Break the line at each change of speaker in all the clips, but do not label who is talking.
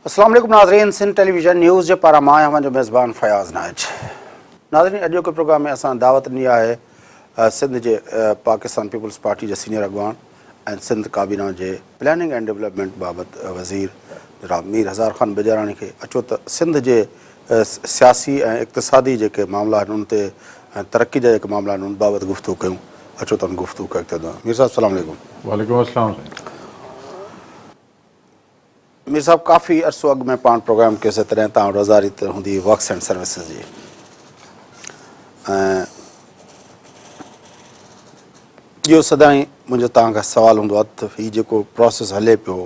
السلام عليڪم ناظرين سنڌ ٽيليويزن نيوز جي پاران مان آهيان اوهان جو ميزبان فياض نائچ. ناظرين اڄوڪي پروگرام ۾ اسان دعوت ڏني آهي سنڌ جي پاڪستان پيپلز پارٽي جي سينيئر اڳواڻ ۽ سنڌ ڪابينا جي پلاننگ اينڊ ڊولپمينٽ بابت وزير جناب مير هزار خان بجاراڻي کي. اچو ته سنڌ جي سياسي ۽ اقتصادي جيڪي معاملا آهن ان تي ۽ ترقي جا جيڪي معاملا آهن ان بابت گفتگو ڪيون. اچو ته ان گفتگو کي اڳتي وڌايون. مير صاحب السلام عليڪم.
وعليڪم السلام سائين.
مير صاحب ڪافي عرصو اڳ ۾ پاڻ پروگرام ڪيوسي تڏهن توهان وٽ وزارت هوندي هئي ورڪس اينڊ سروسز جي ۽ اهو سدائين منهنجو توهان کان سوال هوندو آهي ته هي جيڪو پروسيس هلي پيو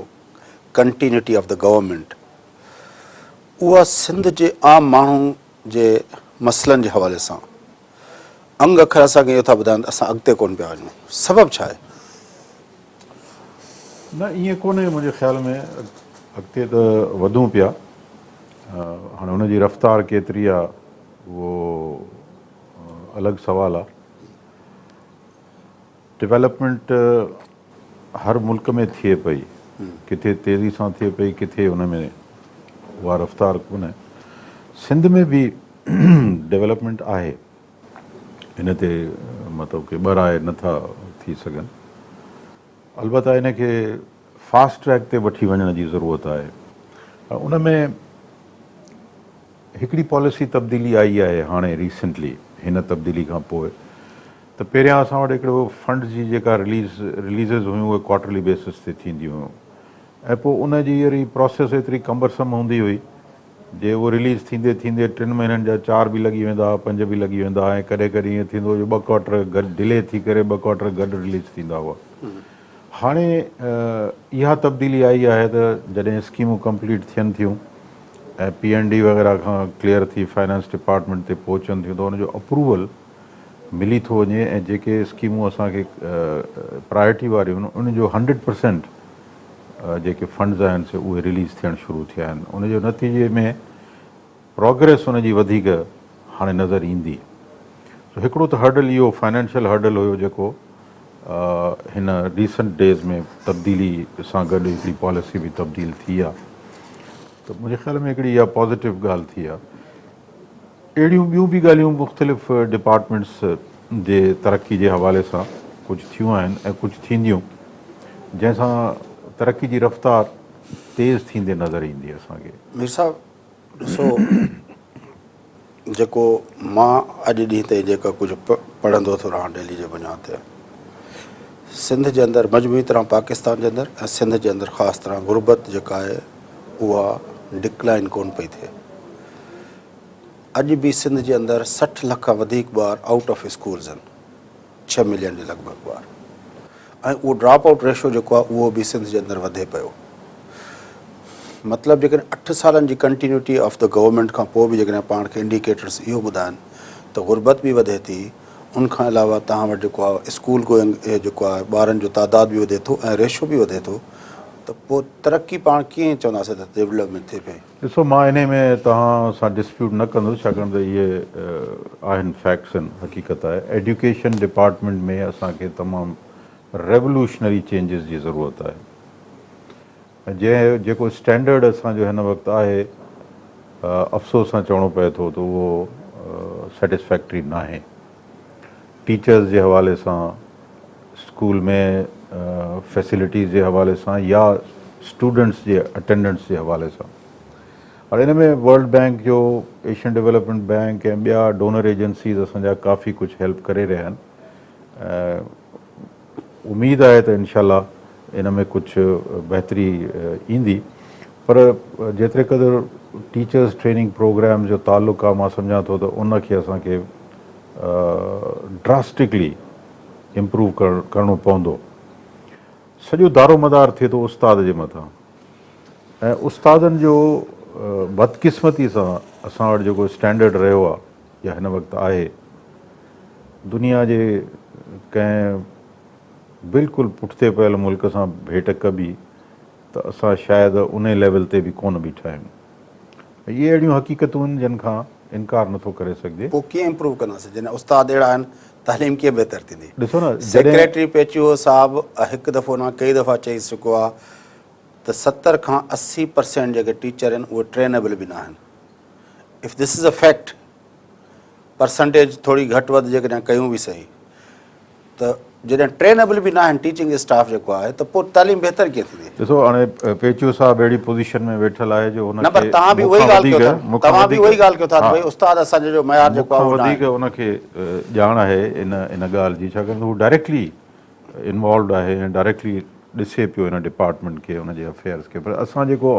ڪنٽينيوٽي آف the government اها سنڌ جي عام ماڻهو جي مسئلن جي حوالي سان انگ اکر اسان کي اهو ٿا ٻڌائن ته اسان اڳتي ڪونه پيا وڃون سبب ڇا آهي؟
نه ائين ڪونهي منهنجي خيال ۾ اڳتي ته وڌون پيا هاڻي ان جي رفتار ڪيتري آ اهو الڳ سوال آ ڊولپمينٽ هر ملڪ ۾ ٿئي پئي ڪٿي تيزي سان ٿئي پئي ڪٿي ان ۾ اها رفتار ڪونهي سنڌ ۾ به ڊولپمينٽ آهي ان تي مطلب ڪي ٻه راء نه ٿا ٿي سگهن. البته ان کي فاسٽ ٽريڪ تي وٺي وڃڻ جي ضرورت آهي. ان ۾ هڪڙي پاليسي تبديلي آئي آهي هاڻي ريسنٽلي هن تبديلي کان پوء ته پهريان اسان وٽ هڪڙو فنڊز جي جيڪا رليز رليزز هيون اهي ڪوارٽرلي بيسس تي ٿينديون هيون ۽ پوء ان جي وري پراسيس ايتري ڪمبرسم هوندي هئي جي اهو رليز ٿيندي ٿيندي ٽن مهينن جا چار به لڳي ويندا ها پنج به لڳي ويندا ها ۽ ڪڏهن ڪڏهن ائين ٿيندو هو جو ٻه ڪوارٽر گڏ ڊلي ٿي ڪري ٻه ڪوارٽر گڏ رليز ٿيندا هئا. هاڻي اها تبديلي آئي آهي ته جڏهن اسڪيمون ڪمپليٽ ٿين ٿيون ۽ پي اين ڊي وغيره کان ڪليئر ٿي فائنانس ڊپارٽمينٽ تي پهچن ٿيون ته ان جو اپروول ملي ٿو وڃي ۽ جيڪي اسڪيمون اسان کي پرايورٽي واريون آهن ان جو هنڊريڊ پرسينٽ جيڪي فنڊز آهن سي اهي رليز ٿيڻ شروع ٿيا آهن ان جو نتيجي ۾ پروگريس ان جي وڌيڪ هاڻي نظر ايندي سو هڪڙو ته هرڊل اهو فائنانشل هرڊل هيو جيڪو هن ريسنٽ ڊيز ۾ تبديلي سان گڏ هڪڙي پاليسي به تبديل ٿي آهي ته منهنجي خيال ۾ هڪڙي اها پازيٽو ڳالهه ٿي آهي اهڙيون ٻيون به ڳالهيون مختلف ڊپارٽمينٽس جي ترقي جي حوالي سان ڪجهه ٿيون آهن ۽ ڪجهه ٿينديون جنهن سان ترقي جي رفتار تيز ٿيندي نظر ايندي اسان کي.
مير صاحب ڏسو جيڪو مان اڄ ڏينهن تائين جيڪا ڪجهه پڙهندو ٿو رهان ڊيلي جي بنياد تي سنڌ جي اندر مجموعي طرح پاڪستان جي اندر ۽ سنڌ جي اندر خاص طرح غربت جيڪا آهي اها ڊڪلائن ڪون پئي ٿئي. اڄ به سنڌ جي اندر 60 لک کان وڌيڪ ٻار آئوٽ آف اسڪولز آهن، ڇهه ملين جي لڳ ڀڳ ٻار ۽ اهو ڊراپ آئوٽ ريشو جيڪو آهي اهو به سنڌ جي اندر وڌي پيو. مطلب جيڪڏهن اٺ سالن جي ڪنٽينيوٽي آف the government کان پوء به جيڪڏهن پاڻ کي انڊيڪيٽرس اهو ٻڌائن ته غربت به وڌي ٿي ان کان علاوه توهان وٽ جيڪو آهي اسڪول گوئنگ جيڪو آهي ٻارن جو تعداد به وڌي ٿو ۽ ريشو به وڌي ٿو ته پوء ترقي پاڻ ڪيئن چونداسين ته ڊولپمينٽ ٿئي پئي.
ڏسو مان انهي ۾ توهان سان ڊسپيوٽ نه ڪندس ڇاڪاڻ ته اهي آهن فيڪٽس آهن حقيقت آهي ايڊيوڪيشن ڊپارٽمينٽ ۾ اسان کي تمام ريولوشنري چينجز جي ضرورت آهي ۽ جنهن جيڪو اسٽينڊرڊ اسان جو هن وقت آهي افسوس سان چوڻو پئي ٿو ته اهو سيٽسفيڪٽري ناهي ٽيچرز جي حوالي سان اسڪول ۾ فيسلٽيز جي حوالي سان يا اسٽوڊنٽس جي اٽينڊنس جي حوالي سان اور ان ۾ ورلڊ بينڪ جو ايشين ڊولپمينٽ بينڪ ۽ ٻيا ڊونر ايجنسيز اسان جا ڪافي ڪجهه هيلپ ڪري رهيا آهن اميد آهي ته انشاء الله ان ۾ ڪجهه بهتري ايندي پر جيتري قدر ٽيچرز ٽريننگ پروگرام جو تعلق آهي مان سمجهان ٿو ته ان کي اسان کي ڊراسٽڪلي امپروو ڪرڻو پوندو. سڄو دارومدار ٿئي ٿو استاد جي مٿان ۽ استادن جو بدقسمتي سان اسان وٽ جيڪو اسٽينڊرڊ رهيو آهي يا هن وقت آهي دنيا جي ڪنهن بلڪل پٺتي پيل ملڪ سان ڀيٽ ڪبي ته اسان شايد انهي ليول تي به ڪونه بيٺا آهيون. اهي اهڙيون حقيقتون آهن جن کان انڪار نٿو ڪري سگهجي.
پوء ڪيئن امپروو ڪنداسين جڏهن استاد اهڙا آهن تعليم ڪيئن بهتر ٿيندي.
ڏسو نه جڏهن.
سيڪريٽري پيچوهو صاحب هڪ دفعو نه ڪئي دفعا چئي چڪو آهي ته 70 کان 80 پرسينٽ جيڪي ٽيچر آهن اهي ٽرينيبل به ناهن. If this is a fact, percentage ٿوري گهٽ وڌ جيڪڏهن ڪيون به سهي ته جڏهن ٽرينيبل به ناهن ٽيچنگ اسٽاف جيڪو آهي ته پوء تعليم بهتر ڪيئن ٿيندي؟
ڏسو هاڻي پيچو صاحب اهڙي پوزيشن ۾ ويٺل آهي جو
نه پر توهان به اها ئي ڳالهه ڪيو ٿا توهان به اها ئي ڳالهه ڪيو ٿا ته ڀئي استاد اسان جو معيار جيڪو آهي اهو
ناهي. مون کان وڌيڪ ان کي ڄاڻ آهي ان ان ڳالهه جي ڇاڪاڻ ته هو ڊائريڪٽلي انوالوڊ آهي ۽ ڊائريڪٽلي ڏسي پيو ان ڊپارٽمينٽ کي ان جي افيئرس کي پر اسان جيڪو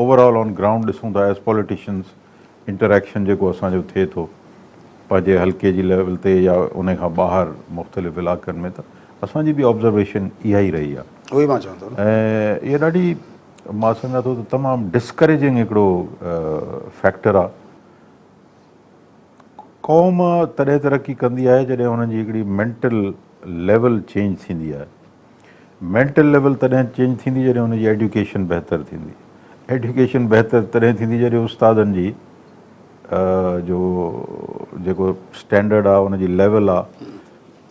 اوور آل آن گرائونڊ ڏسون ٿا ايز پوليٽيشنز انٽريڪشن جيڪو اسان جو ٿئي ٿو پنهنجي حلقي جي ليول تي يا ان کان ٻاهر مختلف علائقن ۾ ته اسان جي به آبزرويشن اها ئي رهي آهي.
اهو ئي مان چوان ٿو نه.
۽ اها ڏاڍي مان سمجهان ٿو ته تمام ڊسڪريجنگ هڪڙو فيڪٽر آهي. قوم تڏهن ترقي ڪندي آهي جڏهن انهن جي هڪڙي مينٽل ليول چينج ٿيندي آهي. مينٽل ليول تڏهن چينج ٿيندي جڏهن ان جي ايڊيوڪيشن بهتر ٿيندي. ايڊيوڪيشن بهتر تڏهن ٿيندي جڏهن استادن جي جو جيڪو اسٽينڊرڊ آهي ان جي ليول آهي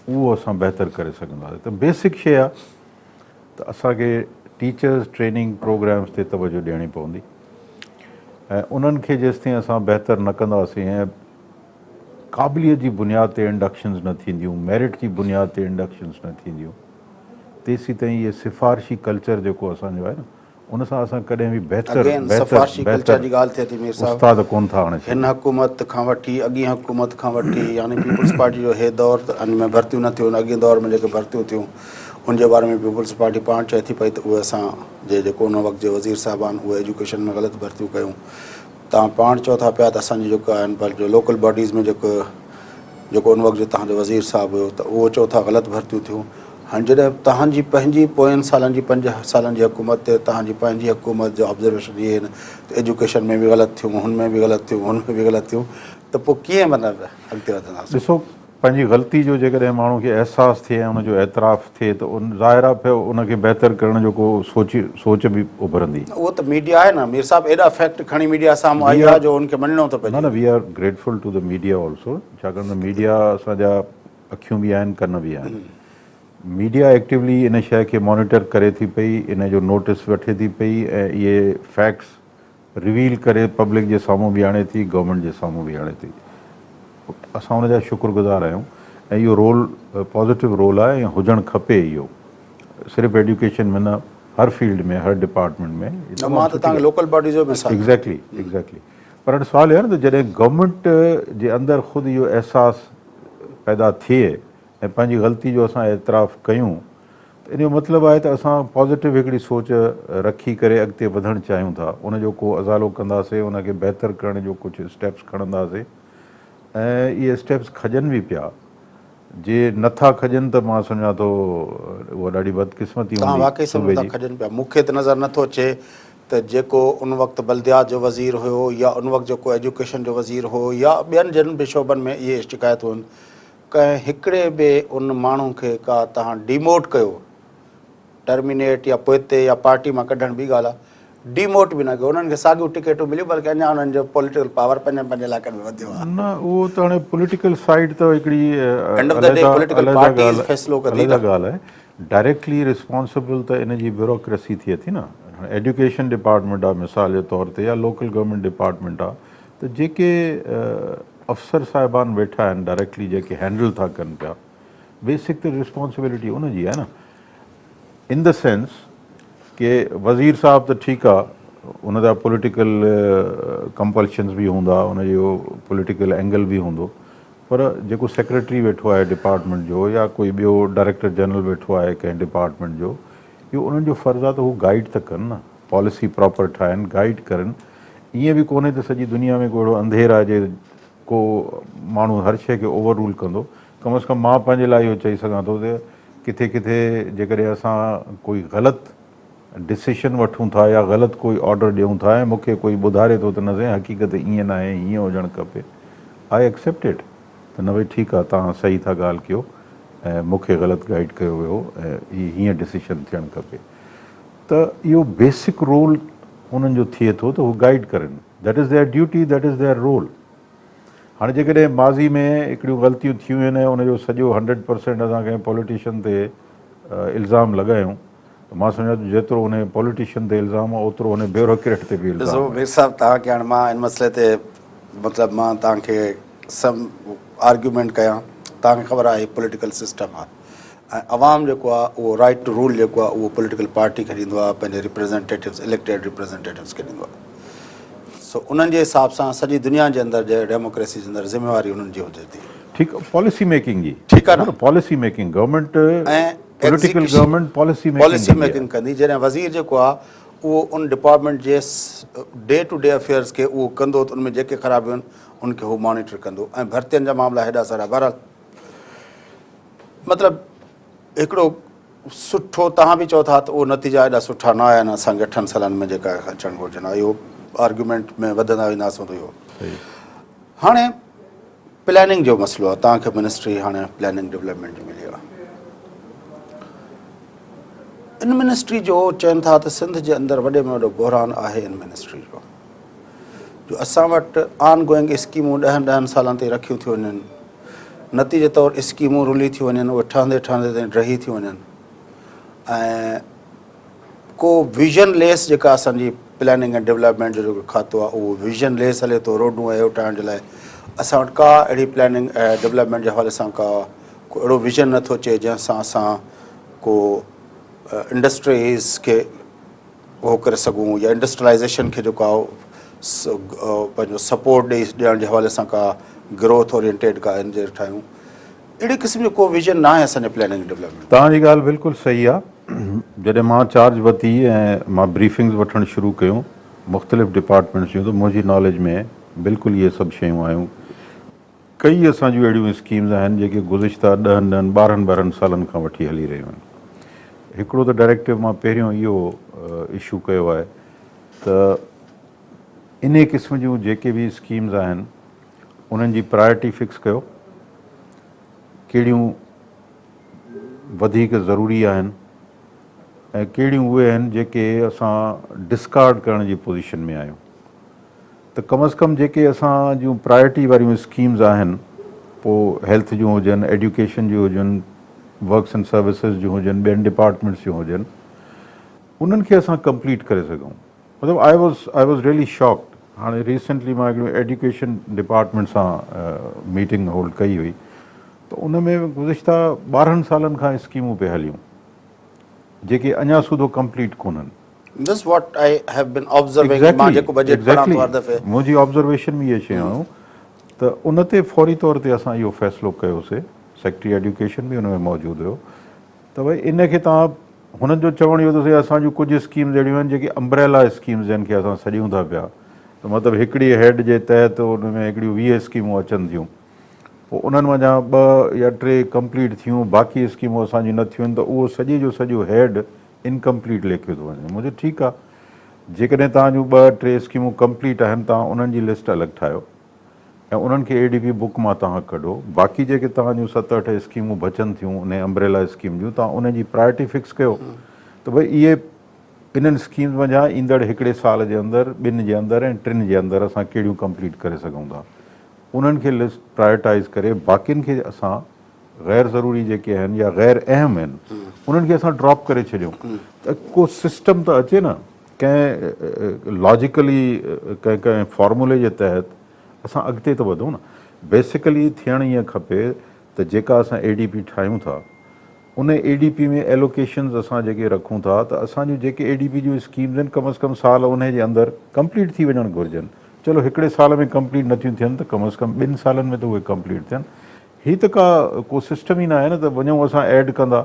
اهو اسان بهتر ڪري سگهنداسين ته بيسڪ شيء آهي ته اسان کي ٽيچرز ٽريننگ پروگرامز تي توجه ڏيڻي پوندي ۽ انهن کي جيستائين اسان بهتر نه ڪنداسين ۽ قابليت جي بنياد تي انڊڪشنز نه ٿينديون، ميرٽ جي بنياد تي انڊڪشنز نه ٿينديون، تيسيتائين اهي سفارشي ڪلچر جيڪو اسان جو آهي نه ان سان اسان ڪڏهن به بهتر
اگين
بهتر
سفارشي ڪلچر
بهتر
جي ڳالهه ٿئي ٿي مير صاحب
استاد ڪونه ٿا آڻي
هن
سگهون.
حڪومت کان وٺي اڳين حڪومت کان وٺي يعني پيپلز پارٽي جو هي دور ته ان ۾ ڀرتيون نه ٿيون اڳين دور ۾ جيڪي ڀرتيون ٿيون ان جي باري ۾ پيپلز پارٽي پاڻ چئي ٿي پئي ته اهي اسان جي جيڪو ان وقت جي وزير صاحبان اهي ايجوڪيشن ۾ غلط ڀرتيون ڪيون توهان پاڻ چئو ٿا پيا ته اسان جي جيڪو آهن پر جو لوڪل باڊيز ۾ جيڪو جيڪو ان وقت جو توهان جو وزير صاحب هيو ته اهو چئو ٿا غلط ڀرتيون ٿيون هاڻي جڏهن توهان جي پنهنجي پوين سالن جي 5 سالن جي حڪومت تي توهان جي پنهنجي حڪومت جو آبزرويشن اهي آهن ته ايجوڪيشن ۾ به غلط ٿيون هن ۾ به غلط ٿيون هن ۾ به غلط ٿيون ته پوء ڪيئن مطلب اڳتي وڌنداسين.
ڏسو پنهنجي غلطي جو جيڪڏهن ماڻهو کي احساس ٿئي ۽ ان جو اعتراف ٿئي ته ان ظاهر آهي پوء ان کي بهتر ڪرڻ جو ڪو سوچ سوچ به اڀرندي.
اهو ته ميڊيا آهي نه مير صاحب ايڏا فيڪٽ کڻي ميڊيا سامهون آئي آهي جو ان کي مڃڻو ٿو پئجي.
نه نه we are grateful to the media also ڇاڪاڻ ته ميڊيا اسان جا اکيون به آهن ڪن به آهن. ميڊيا ايڪٽيولي ان شيء کي مانيٽر ڪري ٿي پئي ان جو نوٽس وٺي ٿي پئي ۽ اهي فيڪٽس ريويل ڪري پبلڪ جي سامهون به آڻي ٿي گورنمينٽ جي سامهون به آڻي ٿي اسان ان جا شڪر گذار آهيون ۽ اهو رول پازيٽو رول آهي ۽ هجڻ کپي اهو صرف ايڊيوڪيشن ۾ نه هر فيلڊ ۾ هر ڊپارٽمينٽ ۾
نه مان ته توهان کي لوڪل باڊيز جو مثال
ايگزيڪٽلي ايگزيڪٽلي پر هاڻي سوال اهو آهي نه ته جڏهن گورنمينٽ جي اندر خود اهو احساس پيدا ٿئي ۽ پنهنجي غلطي جو اسان اعتراف ڪيون ته ان جو مطلب آهي ته اسان پازيٽو هڪڙي سوچ رکي ڪري اڳتي وڌڻ چاهيون ٿا ان جو ڪو ازالو ڪنداسين ان کي بهتر ڪرڻ جو ڪجهه اسٽيپس کڻنداسين ۽ اهي اسٽيپس کڄن به پيا جي نه ٿا کڄن ته مان سمجهان ٿو اها ڏاڍي بدقسمتي
توهان
هوندي
واقعي سمجهو
صوبي
ٿا
جي.
کڄن پيا مون کي ته نظر نه ٿو اچي ته جيڪو ان وقت بلديات جو وزير هيو يا ان وقت جيڪو ايجوڪيشن جو وزير هو يا ٻين جن به شعبن ۾ اهي شڪايتون هن ڪنهن هڪڙي به ان ماڻهو کي ڪا توهان ڊيموٽ ڪيو، ٽرمينيٽ يا پوئتي يا پارٽي مان ڪڍڻ ٻي ڳالهه آهي، ڊيموٽ به نه ڪيو، انهن کي ساڳيون ٽڪيٽون مليون بلڪه اڃا انهن جو پوليٽيڪل پاور پنهنجن پنهنجن علائقن ۾ وڌيو آهي.
نه اهو ته هاڻي پوليٽيڪل سائيڊ ته هڪڙي
end of the day political party ئي فيصلو ڪندي
عليحده ڳالهه آهي، ڊائريڪٽلي ريسپانسبل ته ان جي بيوروڪريسي ٿئي ٿي نه، هاڻي ايڊيوڪيشن ڊپارٽمينٽ آهي مثال جي طور تي يا لوڪل گورنمينٽ ڊپارٽمينٽ آهي ته جيڪي افسر صاحبان ويٺا آهن ڊائريڪٽلي جيڪي هينڊل ٿا ڪن پيا بيسڪ ته ريسپانسبلٽي ان جي آهي نه ان the sense ڪي وزير صاحب ته ٺيڪ آ ان جا پوليٽيڪل ڪمپلشنز به هوندا ان جو پوليٽيڪل اينگل به هوندو پر جيڪو سيڪريٽري ويٺو آهي ڊپارٽمينٽ جو يا ڪوئي ٻيو ڊائريڪٽر جنرل ويٺو آهي ڪنهن ڊپارٽمينٽ جو اهو انهن جو فرض آ ته هو گائيڊ ته ڪن نه پاليسي پراپر ٺاهن، گائيڊ ڪرن، ائين به ڪونهي ته سڄي دنيا ۾ ڪو اهڙو انڌير آهي جي ڪو ماڻهو هر شيء کي اوور رول ڪندو، ڪم از ڪم مان پنهنجي لاء اهو چئي سگهان ٿو ته ڪٿي ڪٿي جيڪڏهن اسان ڪوئي غلط ڊسيشن وٺون ٿا يا غلط ڪوئي آرڊر ڏيون ٿا ۽ مون کي ڪوئي ٻڌاري ٿو ته نه سائين حقيقت ائين ناهي هيئن هجڻ کپي آء ايڪسيپٽ it ته نه ڀئي ٺيڪ آهي توهان صحيح ٿا ڳالهه ڪيو ۽ مون کي غلط گائيڊ ڪيو ويو ۽ هي هيئن ڊسيشن ٿيڻ کپي. ته اهو بيسڪ رول انهن جو ٿئي ٿو ته هو گائيڊ ڪرن that is their duty that is their role هاڻي جيڪڏهن ماضي ۾ هڪڙيون غلطيون ٿيون آهن ۽ ان جو سڄو هنڊريڊ پرسينٽ اسان ڪنهن پوليٽيشن تي الزام لڳايون ته مان سمجهان ٿو جيترو انهي پوليٽيشن تي الزام آهي اوترو انهي بيوروڪريٽ تي به
ڏسو
الزام آهي.
مير صاحب توهان کي هاڻي مان ان مسئلي تي مطلب مان توهان کي سم آرگيومينٽ ڪيان توهان کي خبر آهي هي پوليٽيڪل سسٽم آهي ۽ عوام جيڪو آهي اهو رائيٽ ٽو رول جيڪو آهي اهو پوليٽيڪل پارٽي کي ڏيندو آهي پنهنجي ريپريزينٽيٽوز اليڪٽيڊ ريپريزينٽيٽوز کي ڏيندو آهي سو انهن جي حساب سان سڄي دنيا جي اندر جي ڊيموڪريسي جي اندر ذميواري انهن جي هجي ٿي.
ٺيڪ پاليسي ميڪنگ جي
ٺيڪ آهي نه
policy making government
۽
political government policy making
policy making ڪندي جڏهن وزير جيڪو آهي اهو ان ڊپارٽمينٽ جي ڊي ٽو ڊي افيئرز کي اهو ڪندو ته ان ۾ جيڪي خرابيون آهن ان کي هو مانيٽر ڪندو ۽ ڀرتين جا معاملا هيڏا سارا بهرحال مطلب هڪڙو سٺو توهان به چئو ٿا ته اهو نتيجا ايڏا سٺا نه آيا آهن اسان کي اٺن سالن ۾ جيڪا اچڻ گهرجن اهو آرگيومينٽ ۾ وڌندا وينداسون ته اهو هاڻي پلاننگ جو مسئلو آهي توهان کي منسٽري هاڻي پلاننگ ڊولپمينٽ جي ملي آهي ان منسٽري جو چون ٿا ته سنڌ جي اندر وڏي ۾ وڏو بحران آهي ان منسٽري جو جو اسان وٽ آن گوئنگ اسڪيمون ڏهن ڏهن سالن تائين رکيون ٿيون وڃن نتيجي طور اسڪيمون رلي ٿيون وڃن اهي ٺهندي ٺهندي تائين ڊهي ٿيون وڃن ۽ ڪو ويزن ليس جيڪا اسان جي پلاننگ ۽ ڊولپمينٽ جو جيڪو کاتو آهي اهو ويزن ليس هلي ٿو روڊون ۽ اهو ٺاهڻ جي لاء اسان وٽ ڪا اهڙي پلاننگ ۽ ڊولپمينٽ جي حوالي سان ڪا ڪو اهڙو ويزن نٿو اچي جنهن سان اسان ڪو انڊسٽريز کي اهو ڪري سگهون يا انڊسٽرلائيزيشن کي جيڪو آهي پنهنجو سپورٽ ڏئي ڏيڻ جي حوالي سان ڪا گروٿ اورينٽيڊ ڪا ان جي ٺاهيون اهڙي قسم جو ڪو ويزن ناهي اسان جي پلاننگ ڊولپمينٽ.
توهان جي ڳالهه بلڪل صحيح آ. جڏهن مان چارج ورتي ۽ مان بريفنگز وٺڻ شروع ڪيون مختلف ڊپارٽمينٽس جون ته منهنجي ناليج ۾ بلڪل اهي سڀ شيون آيون. ڪئي اسان جون اهڙيون اسڪيمز آهن جيڪي گذشته ڏهن ڏهن ٻارهن ٻارهن سالن کان وٺي هلي رهيون آهن. هڪڙو ته ڊائريڪٽو مان پهريون اهو اشو ڪيو آهي ته انهي قسم جون جيڪي به اسڪيمز آهن انهن جي پرائرٽي فڪس ڪيو، ڪهڙيون وڌيڪ ضروري آهن ۽ ڪهڙيون اهي آهن جيڪي اسان ڊسڪارڊ ڪرڻ جي پوزيشن ۾ آهيون ته ڪم از ڪم جيڪي اسان جون پرائرٽي واريون اسڪيمز آهن پوء هيلٿ جون هجن، ايڊيوڪيشن جون هجن، ورڪس اينڊ سروسز جون هجن، ٻين ڊپارٽمينٽس جون هجن انهن کي اسان ڪمپليٽ ڪري سگهون. مطلب I was I was really shocked هاڻي ريسينٽلي مان هڪڙي ايڊيوڪيشن ڊپارٽمينٽ سان ميٽنگ هولڊ ڪئي هئي ته ان ۾ گذشته 12 سالن کان اسڪيمون پئي هليون جيڪي اڃا سوڌو ڪمپليٽ ڪونهن.
This what I have been observing مان جيڪو بجيٽ پڙهان ٿو هر دفعي.
منهنجي آبزرويشن ۾ اهي شيون آيون ته ان تي فوري طور تي اسان اهو فيصلو ڪيوسي سيڪريٽري ايڊيوڪيشن به ان ۾ موجود هيو ته ڀئي ان کي توهان هنن جو چوڻ اهو ته سائين اسان جون ڪجهه اسڪيمز اهڙيون آهن جيڪي امبريلا اسڪيمز جن کي اسان سڏيون ٿا پيا ته مطلب هڪڙي هيڊ جي تحت ان ۾ هڪڙيون 20 اسڪيمون اچن ٿيون پوء انهن منجهان ٻه يا ٽي ڪمپليٽ ٿيون باقي اسڪيمون اسان جون نه ٿيون ته اهو سڄي جو سڄو هيڊ انڪمپليٽ ليکيو ٿو وڃي مون چيو ٺيڪ آهي جيڪڏهن توهان جون ٻه ٽي اسڪيمون ڪمپليٽ آهن توهان انهن جي لسٽ الڳ ٺاهيو ۽ انهن کي اي ڊي پي بڪ مان توهان ڪڍو، باقي جيڪي توهان جون ست اٺ اسڪيمون بچن ٿيون انهي امبريلا اسڪيم جون توهان انهن جي پرائرٽي فڪس ڪيو ته ڀئي اهي انهن اسڪيمز منجهان ايندڙ هڪڙي سال جي اندر، ٻن جي اندر ۽ ٽن جي اندر اسان ڪهڙيون ڪمپليٽ ڪري سگهون ٿا انهن کي لسٽ پرائرٽائيز ڪري باقين کي اسان غير ضروري جيڪي آهن يا غير اهم آهن انهن کي اسان ڊراپ ڪري ڇڏيون ته ڪو سسٽم ته اچي نه ڪنهن لاجيڪلي ڪنهن ڪنهن فارمولي جي تحت اسان اڳتي ته وڌون نه بيسيڪلي ٿيڻ ائين کپي ته جيڪا اسان اي ڊي پي ٺاهيون ٿا ان اي ڊي پي ۾ ايلوڪيشنز اسان جيڪي رکون ٿا ته اسان جون جيڪي اي ڊي پي جون اسڪيمز آهن ڪم از ڪم سال انهي جي اندر ڪمپليٽ ٿي وڃڻ گهرجن چلو هڪڙي سال ۾ ڪمپليٽ نٿيون ٿين ته ڪم از ڪم ٻن سالن ۾ ته اهي ڪمپليٽ ٿين هي ته ڪا ڪو سسٽم ئي ناهي نه ته وڃون اسان ايڊ ڪندا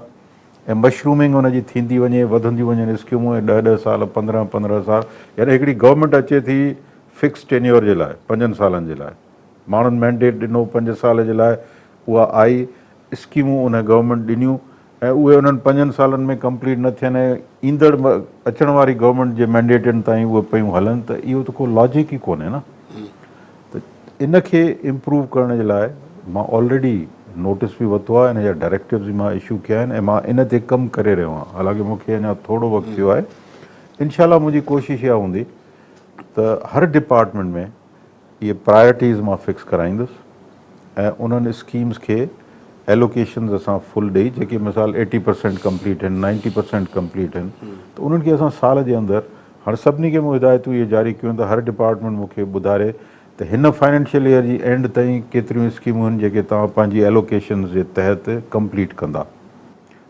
۽ مشرومنگ ان جي ٿيندي وڃي وڌنديون وڃن اسڪيمون ۽ ڏهه ڏهه سال 15 15 سال يعني هڪڙي گورنمينٽ اچي ٿي فڪس ٽينيور جي لاء پنجن سالن جي لاء ماڻهن مينڊيٽ ڏنو پنج سال جي لاء اها آئي اسڪيمون ان گورنمينٽ ڏنيون ۽ اهي انهن پنجن سالن ۾ ڪمپليٽ نه ٿين ۽ ايندڙ اچڻ واري گورنمينٽ جي مينڊيٽن تائين اهي پيون هلن ته اهو ته ڪو لاجڪ ئي ڪونهي نه ته ان کي امپروو ڪرڻ جي لاء مان آلريڊي نوٽس به ورتو آهي ان جا ڊائريڪٽوز به مان اشو ڪيا آهن ۽ مان ان تي ڪم ڪري رهيو آهيان حالانڪه مون کي اڃا ٿورو وقت ٿيو آهي انشاء الله منهنجي ڪوشش اها هوندي ته هر ڊپارٽمينٽ ۾ اهي پرائرٽيز مان فڪس ڪرائيندس ۽ انهن اسڪيمز کي ايلوڪيشنز اسان فل ڏئي جيڪي مثال ايٽي پرسينٽ ڪمپليٽ آهن نائنٽي پرسينٽ ڪمپليٽ آهن ته انهن کي اسان سال جي اندر هاڻي سڀني کي مون هدايتون اهي جاري ڪيون ته هر ڊپارٽمينٽ مون کي ٻڌاري ته هن فائنينشل ايئر جي اينڊ تائين ڪيتريون اسڪيمون آهن جيڪي توهان پنهنجي ايلوڪيشنز جي تحت ڪمپليٽ ڪندا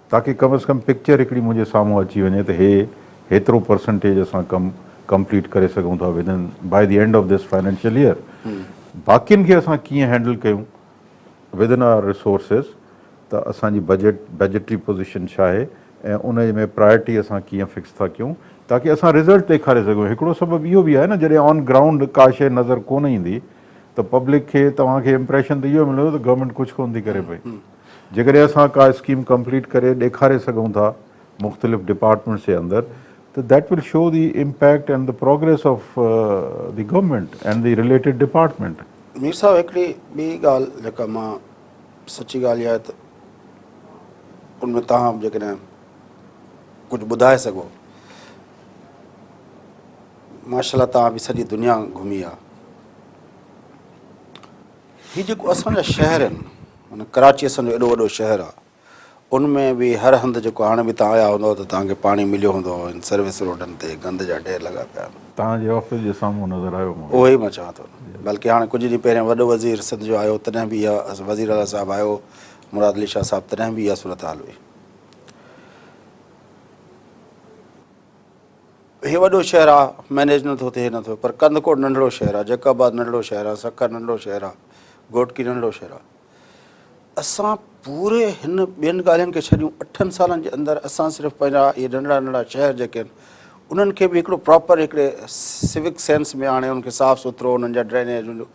تاڪه ڪم از ڪم پڪچر هڪڙي منهنجي سامهون اچي وڃي ته هي هيترو پرسنٽيج اسان ڪم ڪمپليٽ ڪري سگهون ٿا within by the end of this financial year باقين کي اسان ڪيئن هينڊل ڪيون ود ان آر ريسورسز ته اسان جي بجيٽ بجيٽري پوزيشن ڇا آهي ۽ ان ۾ پرائرٽي اسان ڪيئن فڪس ٿا ڪيون تاڪه اسان رزلٽ ڏيکاري سگهون هڪڙو سبب اهو به آهي نه جڏهن آن گرائونڊ ڪا شيء نظر ڪونه ايندي ته پبلڪ کي توهان کي امپريشن ته اهو ملندو ته گورنمينٽ ڪجهه ڪونه ٿي ڪري پئي جيڪڏهن اسان ڪا اسڪيم ڪمپليٽ ڪري ڏيکاري سگهون ٿا مختلف ڊپارٽمينٽس جي اندر ته that will show the impact and the progress of the government and the related department.
Mir صاحب هڪڙي ٻي ڳالهه جيڪا مان سچي ڳالهه اها آهي ته ان ۾ توهان به جيڪڏهن ڪجهه ٻڌائي سگهو ماشاء الله توهان به سڄي دنيا گهمي آهي هي جيڪو اسان جا شهر آهن معنيٰ ڪراچي اسان جو ايڏو وڏو شهر آهي ان ۾ به هر هنڌ جيڪو هاڻي به توهان آيا هوندؤ ته توهان کي پاڻي مليو هوندو ان سروس روڊن تي گند جا ڍير لڳا پيا آهن.
توهان جي آفيس جي سامهون نظر آيو مون کي.
اهو ئي مان چوان ٿو بلڪه هاڻي ڪجهه ڏينهن پهريان وڏو وزير سنڌ جو آيو تڏهن به اها وزير اعليٰ صاحب آيو مراد علي شاهه صاحب تڏهن به اها صورتحال هئي. هي وڏو شهر آ مئنيج نه ٿو ٿئي نه ٿو پر ڪنڌڪوٽ ننڍڙو شهر آ جيڪب آباد ننڍڙو شهر آ سکر ننڍڙو شهر آ گهوٽڪي ننڍڙو شهر آ اسان پوري هن ٻين ڳالهين کي ڇڏيون اٺن سالن جي اندر اسان صرف پنهنجا اهي ننڍڙا ننڍڙا شهر جيڪي آهن انهن کي به هڪڙو پراپر هڪڙي سوڪ سينس ۾ آڻي انهن کي صاف سٿرو انهن جا ڊرينيج ان جو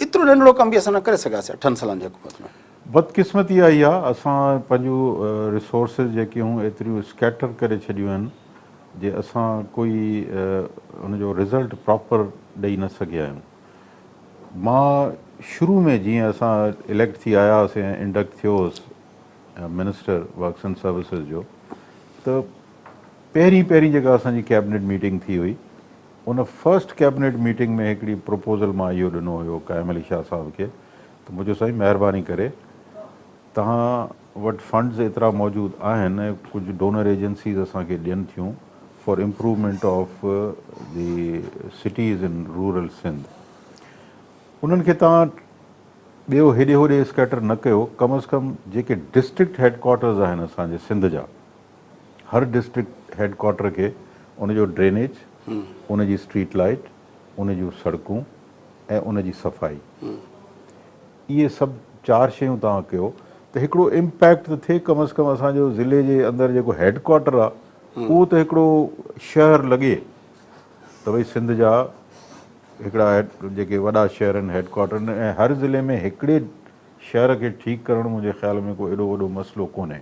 ايترو ننڍڙو ڪم به اسان نه ڪري سگهياسين اٺن سالن جي حڪومت ۾.
بدقسمتي اها ئي آ اسان پنهنجون ريسورسز جيڪي هون ايتريون اسڪيٽر ڪري ڇڏيون آهن جي اسان ڪوئي ان جو رزلٽ پراپر ڏئي نه سگهيا آهيون. مان شروع ۾ جيئن اسان اليڪٽ ٿي آيا هئاسين ۽ انڊڪٽ ٿيو هوس منسٽر ورڪس اينڊ سروسز جو ته پهرين پهرين جيڪا اسان جي ڪيبنيٽ ميٽنگ ٿي هئي ان فرسٽ ڪيبنيٽ ميٽنگ ۾ هڪڙي پروپوزل مان اهو ڏنو هيو قائم علي شاهه صاحب کي ته مون چيو سائين مهرباني ڪري توهان وٽ فنڊز ايترا موجود آهن ۽ ڪجهه ڊونر ايجنسيز اسان کي ڏين ٿيون for improvement of the cities in rural Sindh انهن کي توهان ٻيو هيڏي هوڏي اسڪيٽر نه ڪيو ڪم از ڪم جيڪي ڊسٽرڪٽ هيڊ ڪوارٽرز آهن اسان جي سنڌ جا هر ڊسٽرڪٽ هيڊ ڪوارٽر کي ان جو ڊرينيج، ان جي اسٽريٽ لائيٽ، ان جون سڙڪون ۽ ان جي صفائي اهي سڀ چار شيون توهان ڪيو ته هڪڙو امپيڪٽ ته ٿئي ڪم از ڪم اسان جو ضلعي جي اندر جيڪو هيڊ ڪوارٽر آ اهو ته هڪڙو شهر لڳي ته ڀئي سنڌ جا هڪڙا جيڪي وڏا شهر آهن هيڊ ڪوارٽر آهن ۽ هر ضلعي ۾ هڪڙي شهر کي ٺيڪ ڪرڻ منهنجي خيال ۾ ڪو ايڏو وڏو مسئلو ڪونهي.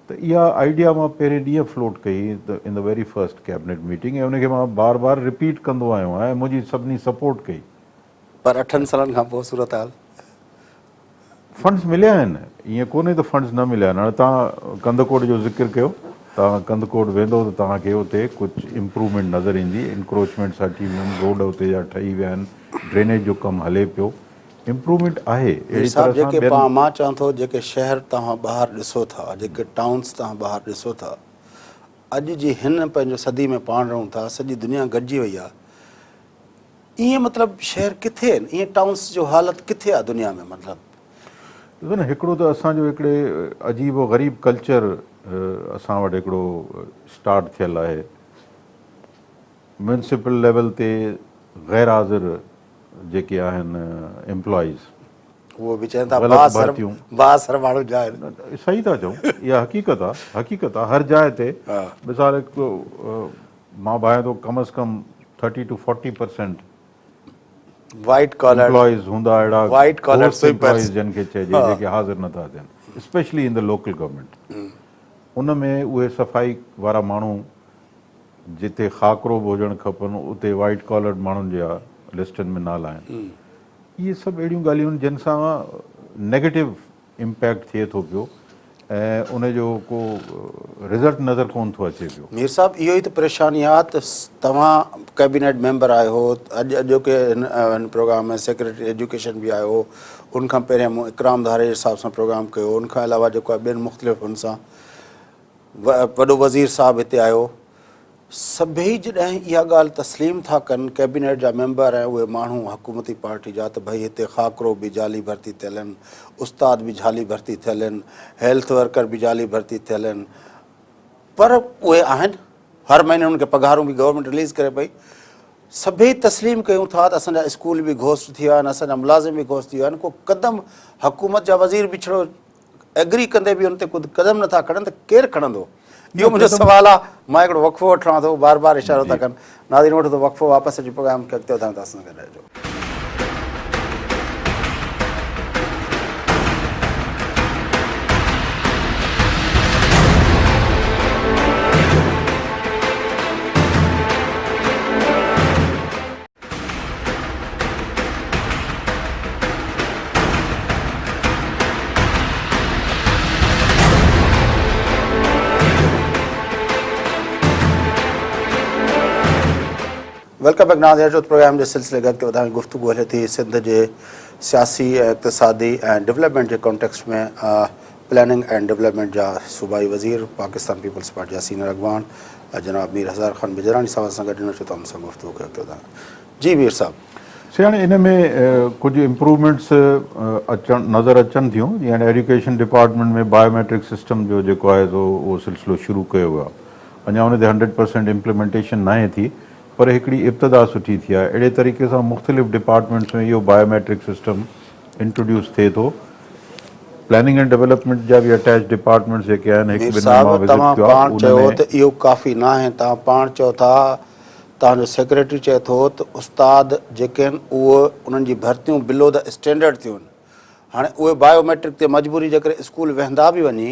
ته اها آئيڊيا مان پهرين ڏينهن فلوٽ ڪئي ته in the very first cabinet meeting ۽ ان کي مان بار بار رپيٽ ڪندو آيو آهيان ۽ منهنجي سڀني سپورٽ ڪئي.
پر اٺن سالن کان پوء صورتحال.
فنڊز مليا آهن ائين ڪونهي ته فنڊز نه مليا آهن هاڻي توهان ڪنڌڪوٽ جو ذڪر ڪيو توهان ڪنڌڪوٽ ويندو ته توهان کي اتي ڪجهه امپروومينٽ نظر ايندي انڪروچمينٽس هٽي ويون آهن روڊ اتي جا ٺهي ويا آهن ڊرينيج جو ڪم هلي پيو امپروومينٽ آهي
مير
اهڙي
صاحب
طرح سان
جيڪي
ٻين.
پاڻ مان چوان ٿو جيڪي شهر توهان ٻاهر ڏسو ٿا جيڪي ٽائونس توهان ٻاهر ڏسو ٿا اڄ جي هن پنهنجو صدي ۾ پاڻ رهون ٿا سڄي دنيا گڏجي وئي آهي ائين مطلب شهر ڪٿي آهن ائين ٽائونس جو حالت ڪٿي آهي دنيا ۾ مطلب.
ڏسو نه هڪڙو ته اسان جو هڪڙي عجيب و غريب ڪلچر اسان وٽ هڪڙو اسٽارٽ ٿيل آهي ميونسپل ليول تي غير حاضر جيڪي آهن ايمپلائيز
اهو به چون ٿا بااثر بااثر ماڻهن جا آهن.
صحيح ٿا چئو اها حقيقت آ حقيقت آ هر جاء تي مثال هڪ مان ڀانيان ٿو ڪم از ڪم 30 to 40 percent
white collar
employees هوندا اهڙا
وائيٽ ڪالر
سوئپرز جن کي چئجي جيڪي حاضر نٿا ٿين specially in the local government ان ۾ اهي صفائي وارا ماڻهو جتي خاڪرو به هجڻ کپن اتي وائيٽ ڪالرڊ ماڻهن جا لسٽن ۾ نالا آهن. اهي سڀ اهڙيون ڳالهيون آهن جن سان نيگيٽو امپيڪٽ ٿئي ٿو پيو ۽ ان جو ڪو رزلٽ نظر ڪونه ٿو اچي پيو.
مير صاحب اهو ئي ته پريشاني آ ته توهان ڪيبينيٽ ميمبر آهيو اڄ اڄوڪي هن پروگرام ۾ سيڪريٽري ايجوڪيشن به آيو ان کان پهريان مون اڪرام ڌاريجي صاحب سان پروگرام ڪيو ان کان علاوه جيڪو آهي ٻين مختلف هن سان وڏو وزير صاحب هتي آيو سڀئي جڏهن اها ڳالهه تسليم ٿا ڪن ڪيبينيٽ جا ميمبر ۽ اهي ماڻهو حڪومتي پارٽي جا ته ڀئي هتي خاڪرو به جعلي ڀرتي ٿيل آهن، استاد به جعلي ڀرتي ٿيل آهن، هيلٿ ورڪر به جعلي ڀرتي ٿيل آهن پر اهي آهن هر مهيني انهن کي پگهارون به گورنمينٽ رليز ڪري پئي. سڀئي تسليم ڪيون ٿا ته اسان جا اسڪول به گهوسٽ ٿي ويا آهن، اسان جا ملازم به گهوسٽ ٿي ويا آهن، ڪو قدم حڪومت جا وزير به ڇڙو ايگري ڪندي به ان تي ڪو قدم نٿا کڻن ته ڪير کڻندو؟ اهو منهنجو سوال آهي. مان هڪڙو وقفو وٺان ٿو، بار بار اشارو ٿا ڪن. ناظرين وٺو ٿو وقفو، واپس اچي پروگرام کي اڳتي وڌايون ٿا، اسان سان گڏ رهجو. Welcome back ناظرين اچو ته پروگرام جي سلسلي کي اڳتي وڌايون گفتگو هلي ٿي سنڌ جي سياسي ۽ اقتصادي ۽ ڊولپمينٽ جي ڪانٽيڪسٽ ۾ پلاننگ اينڊ ڊولپمينٽ جا صوبائي وزير پاڪستان پيپلز پارٽي جا سينئر اڳواڻ جناب مير هزار خان بجراڻي صاحب سان گڏ اچو ته ان سان گفتگو کي اڳتي وڌايون جي مير صاحب.
سي هاڻي ان ۾ ڪجهه امپروومينٽس اچڻ نظر اچن ٿيون جيئن هاڻي ايڊيوڪيشن ڊپارٽمينٽ ۾ بايوميٽرڪ سسٽم جو جيڪو آهي سو اهو سلسلو شروع ڪيو ويو آهي اڃا ان تي هنڊريڊ پرسينٽ امپليمينٽيشن ناهي ٿي پر هڪڙي ابتدا سٺي ٿي آهي اهڙي طريقي سان مختلف ڊپارٽمينٽس ۾ اهو بايوميٽرڪ سسٽم انٽروڊيوس ٿئي ٿو پلاننگ اينڊ ڊولپمينٽ جا به اٽيچ ڊپارٽمينٽس جيڪي آهن هڪ
مير
ٻن ۾
صاحب
مان وزٽ
توهان
ڪيو آهي
پاڻ
ان
چيو
۾
ته اهو ڪافي ناهي توهان پاڻ چئو ٿا توهان جو سيڪريٽري چئي ٿو ته استاد جيڪي آهن اهي انهن جي ڀرتيون بلو the standard ٿيون آهن هاڻي اهي بايو ميٽرڪ تي مجبوري جي ڪري اسڪول ويهندا به وڃي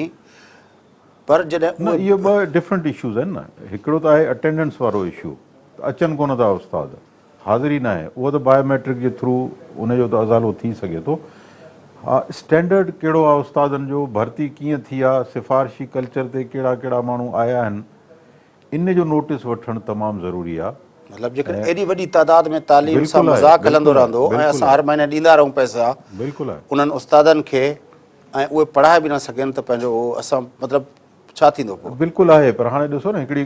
پر جڏهن
نه
اهي
اهي ٻه ڊفرنٽ اشوز آهن نه هڪڙو ته آهي اٽينڊنس وارو اشو ته اچن ڪونه ٿا استاد حاضري ناهي اهو ته بايو ميٽرڪ جي ٿرو ان جو ته ازالو ٿي سگهي ٿو. ها اسٽينڊرڊ ڪهڙو آهي استادن جو، ڀرتي ڪيئن ٿي آهي، سفارشي ڪلچر تي ڪهڙا ڪهڙا ماڻهو آيا آهن، ان جو نوٽيس وٺڻ تمام ضروري آهي.
مطلب جيڪڏهن ايڏي وڏي تعداد ۾ تعليم سان
بلڪل آهي
مذاق هلندو
بلڪل آهي
رهندو ۽
بلڪل
اسان
آهي
هر مهيني ڏيندا رهون پئسا
بلڪل آهي.
انهن استادن کي ۽ اهي پڙهائي به نه سگهن ته پنهنجو اهو اسان مطلب ڇا ٿيندو پوء؟
بلڪل آهي پر هاڻي ڏسو نه هڪڙي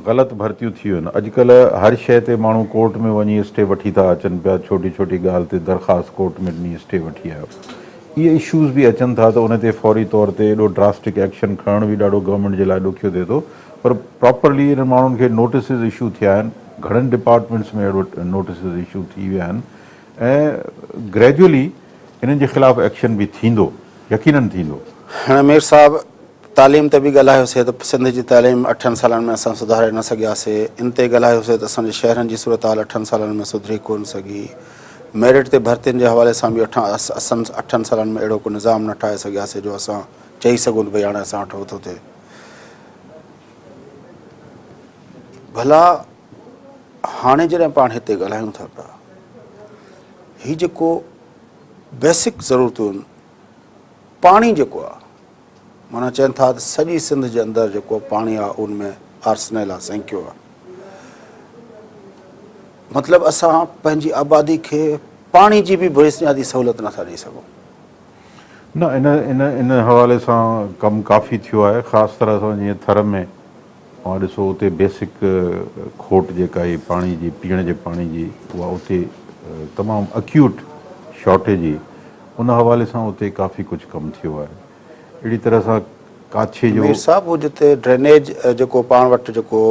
غلط ڀرتيون ٿي ويون آهن اڄڪلهه هر شيء تي ماڻهو ڪورٽ ۾ وڃي اسٽي وٺي ٿا اچن پيا ڇوٽي ڇوٽي ڳالهه تي درخواست ڪورٽ ۾ ڏني اسٽي وٺي آيو اهي اشوز به اچن ٿا ته ان تي فوري طور تي ايڏو ڊراسٽڪ ايڪشن کڻڻ به ڏاڍو گورنمينٽ جي لاء ڏکيو ٿئي ٿو پر پراپرلي انهن ماڻهن کي نوٽيسز اشو ٿيا آهن گهڻن ڊپارٽمينٽس ۾ اهڙو نوٽيسز اشو ٿي ويا آهن ۽ گريجولي انهن جي خلاف ايڪشن به ٿيندو يقينن ٿيندو.
هاڻي مير صاحب تعليم تي به ڳالهايوسي ته سنڌ جي تعليم اٺن سالن ۾ اسان سڌاري نه سگهياسي، ان تي ڳالهايوسي ته اسان جي شهرن جي صورتحال اٺن سالن ۾ سڌري ڪونه سگهي، ميرٽ تي ڀرتين جي حوالي سان به اسان اٺن سالن ۾ اهڙو ڪو نظام نه ٺاهي سگهياسي جو اسان چئي سگهون ته ڀئي هاڻي اسان وٽ هو ٿو ٿئي. ڀلا هاڻي جڏهن پاڻ هتي ڳالهايون ٿا پيا هي جيڪو بيسڪ ضرورتون پاڻي جيڪو آ معنيٰ چون ٿا ته سڄي سنڌ جي اندر جيڪو پاڻي آ ان ۾ آرسنل آ سينڪيو آ مطلب اسان پنهنجي آبادي کي پاڻي جي به بنيادي سهولت نٿا ڏئي سگهون.
نه ان ان ان حوالي سان ڪم ڪافي ٿيو آهي خاص طرح سان جيئن ٿر ۾ اوهان ڏسو اتي بيسڪ کوٽ جيڪا آهي پاڻي جي پيئڻ جي پاڻي جي اها اتي تمام اڪيوٽ شارٽيج هئي ان حوالي سان اتي ڪافي ڪجهه ڪم ٿيو آهي اهڙي طرح سان ڪاڇي جو
مير صاحب هو جتي ڊرينيج جيڪو پاڻ وٽ جيڪو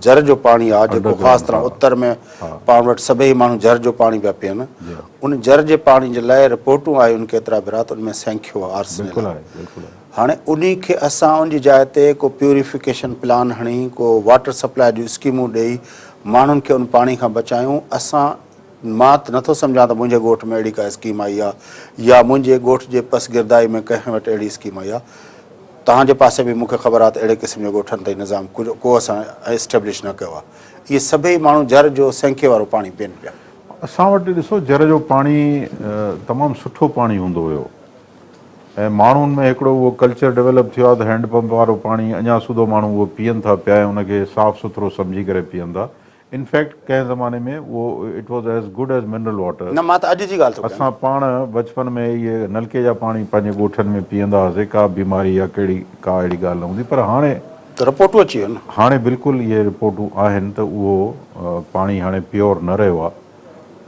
جر جو پاڻي آهي جيڪو خاص طرح اتر ۾ پاڻ وٽ سڀئي ماڻهو جر جو پاڻي پيا پيئن ان جر جي پاڻي جي لاء رپورٽون آيون ڪيترا ڀيرا ته ان ۾ سينکيو آهي آرسنل آهي هاڻي انهي کي اسان ان جي جاء تي ڪو پيوريفڪيشن پلان هڻي ڪو واٽر سپلاء جون اسڪيمون ڏئي ماڻهن کي ان پاڻي کان بچايون اسان مان ته نٿو سمجهان ته منهنجي ڳوٺ ۾ اهڙي ڪا اسڪيم آئي آهي يا منهنجي ڳوٺ جي پسگردائي ۾ ڪنهن وٽ اهڙي اسڪيم آئي آهي توهان جي پاسي به مون کي خبر آهي ته اهڙي قسم جي ڳوٺن تائين نظام ڪجهه ڪو اسان اسٽيبلش نه ڪيو آهي اهي سڀئي ماڻهو جر جو سينکي وارو پاڻي پين پيا.
اسان وٽ ڏسو جر جو پاڻي تمام سٺو پاڻي هوندو هيو. ۽ ماڻهن ۾ هڪڙو اهو ڪلچر ڊولپ ٿيو آهي ته هينڊ پمپ وارو پاڻي اڃا سوڌو ماڻهو اهو پيئن ٿا پيا ۽ ان کي صاف سٿرو سمجهي ڪري پيئن ٿا. انفيڪٽ ڪنهن زماني ۾ اهو it was as good as mineral water.
نه مان ته اڄ جي ڳالهه ٿو ڪيان.
اسان پاڻ بچپن ۾ اهي نلڪي جا پاڻي پنهنجي ڳوٺن ۾ پيئندا هئاسي ڪا بيماري يا ڪهڙي ڪا اهڙي ڳالهه نه هوندي پر هاڻي
ته رپورٽون اچي ويون نه.
هاڻي بلڪل اهي رپورٽون آهن ته اهو پاڻي هاڻي پيور نه رهيو آهي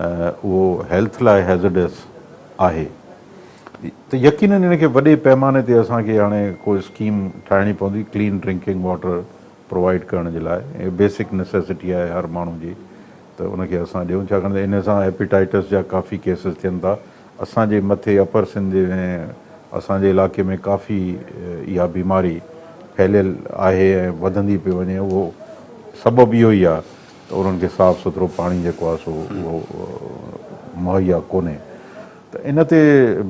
۽ اهو هيلٿ لاء هيزرڊس آهي. ته يقينن ان کي وڏي پئماني تي اسان کي هاڻي ڪو اسڪيم ٺاهڻي پوندي ڪلين ڊرنڪنگ واٽر پرووائيڊ ڪرڻ جي لاء اهو بيسڪ نسيسٽي آهي هر ماڻهو جي ته ان کي اسان ڏيون ڇاڪاڻ ته ان سان هيپيٽائٽس جا ڪافي ڪيسز ٿين ٿا اسان جي مٿي اپر سنڌ ۾ اسان جي علائقي ۾ ڪافي اها بيماري ڦهليل آهي ۽ وڌندي پئي وڃي اهو سبب اهو ئي آهي ته انهن کي صاف سٿرو پاڻي جيڪو آهي سو اهو مهيا ڪونهي ته ان تي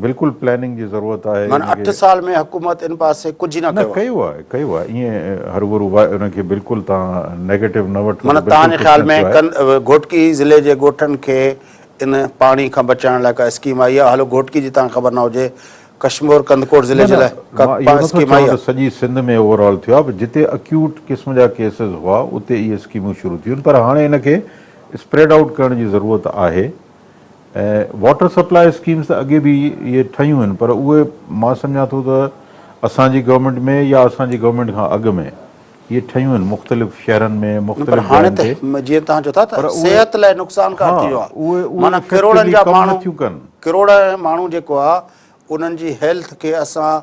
بلڪل پلاننگ جي ضرورت آهي.
معنيٰ 8 سال ۾ حڪومت ان پاسي ڪجهه نه
ڪيو آهي. نه ڪيو آهي ڪيو آهي ائين هروڀرو ان کي بلڪل توهان نيگيٽو نه وٺو ته
معنيٰ
بلڪل
توهان جي
ڪجهه
خيال
نه
۾
ٿيو آهي.
ڪن گهوٽڪي ضلعي جي ڳوٺن کي ان پاڻي کان بچائڻ لاء ڪا اسڪيم آئي آهي هلو گهوٽڪي جي توهان کي خبر نه هجي ڪشمور ڪنڌڪوٽ ضلعي
نه
جي
نه
لاء ڪا
مان اهو نه ٿو
اسڪيم آئي
چوان ته
آهي.
سڄي سنڌ ۾ اوور آل ٿيو آهي پر جتي اڪيوٽ قسم جا ڪيسز هئا اتي اهي اسڪيمون شروع ٿيون آهن پر هاڻي ان کي اسپريڊ آئوٽ ڪرڻ جي ضرورت آهي. ۽ واٽر سپلاء اسڪيمز ته اڳي به اهي ٺهيون آهن پر اهي مان سمجهان ٿو ته اسان جي گورنمينٽ ۾ يا اسان جي گورنمينٽ کان اڳ ۾ اهي ٺهيون آهن مختلف شهرن ۾
پر
مختلف
هاڻي
جاين تي
ته جيئن توهان چئو ٿا
پر
ته
اهي
صحت لاء نقصانڪار
ها
ٿي ويو آهي
اهي اهي
معنيٰ ڪروڙن
افيڪٽولي
جا
ڪم
ماڻهو
نٿيون ڪن.
ڪروڙين ماڻهو جيڪو آهي انهن جي هيلٿ کي اسان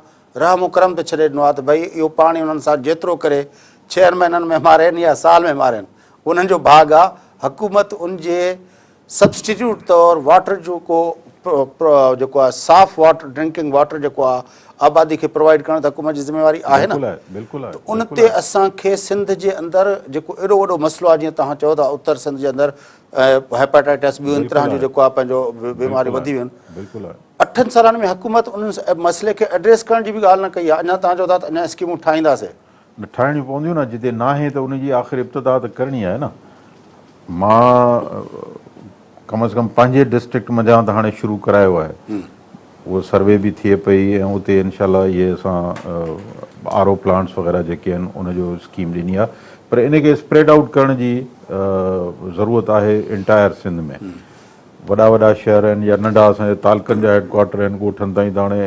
رحم و ڪرم تي ڇڏي ڏنو آهي ته ڀئي اهو پاڻي انهن سان جيترو ڪري ڇهن مهينن ۾ مارين يا سال ۾ مارين انهن جو ڀاڳ آهي حڪومت ان جي سبسٽيٽيوٽ طور واٽر جو ڪو جيڪو آهي صاف واٽر ڊرنڪنگ واٽر جيڪو آهي آبادي کي پرووائيڊ ڪرڻ ته حڪومت جي ذميواري آهي نه ته ان تي اسان کي سنڌ جي اندر جيڪو ايڏو وڏو مسئلو آهي جيئن توهان چئو ٿا اتر سنڌ جي اندر هيپاٽائٽس ٻيون طرح جون جيڪو آهي پنهنجو بيماريون وڌي ويون آهن اٺن سالن ۾ حڪومت ان مسئلي کي ايڊريس ڪرڻ جي به ڳالهه نه ڪئي آهي اڃا توهان چئو ٿا ته اڃا اسڪيمون ٺاهينداسين.
نه ٺاهڻيون پونديون نه جتي ناهي ته ان جي آخر ابتدا ته ڪرڻي آهي نه. مان ڪم از ڪم پنهنجي ڊسٽرڪٽ منجهان ته هاڻي شروع ڪرايو آهي اهو سروي به ٿئي پئي ۽ اتي انشاء الله اهي اسان آر او پلانٽس وغيره جيڪي آهن ان جو اسڪيم ڏني آهي پر ان کي اسپريڊ آئوٽ ڪرڻ جي ضرورت آهي انٽائر سنڌ ۾ وڏا وڏا شهر آهن يا ننڍا اسان جا تعلقن جا هيڊ ڪوارٽر آهن ڳوٺن تائين ته هاڻي